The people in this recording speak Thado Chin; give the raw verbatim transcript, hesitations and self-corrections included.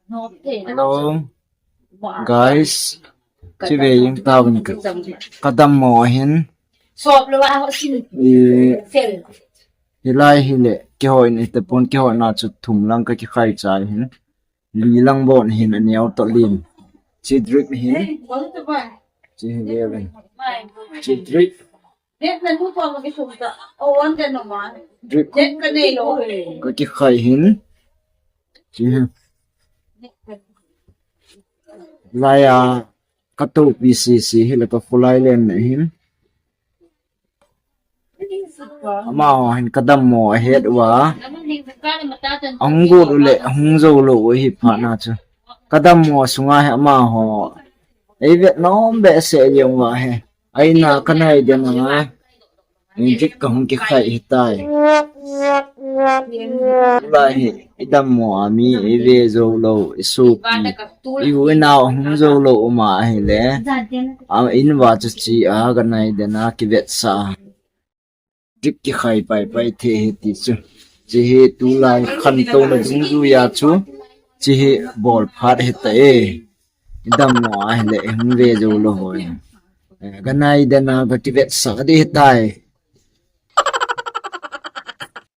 Hello, guys. Chive jing tauvin ka, kadammo ahin. I, hilai hile, kihoi in itapon, kihoina chu thum lang kakikhai chai hin. Li lang bon hin aneo toh lin. Chi drip hin. Chi hi ve ven. Chi drip. Drip. Kakikhai hin. Chi hi. Laiya katopi sisi hile ka fulai len na hin. Amaho hin kadammo ahet uva. Ahung got uleh, ahung jou lou u ahi phat na chu. Kadammo sunga hi amaho. Eivet nom behseh jeng uva hi. Aina kanai den a. Drip kahung kikhai hitai. Lai hi, idammo a mi, ive jou lou, isopi. Iu inao ahung jou lou uma ahile. A in uva chu chi a, kanai den a, kivetsah. Drip kikhai pai pai thei hi ti chu. Chi hi tulai khantouna dungjuia chu. Chi hi bol phat hita e. Idammo ahile, ihung ve jou lou hoi. Kanai den a, kakivetsah di hitai.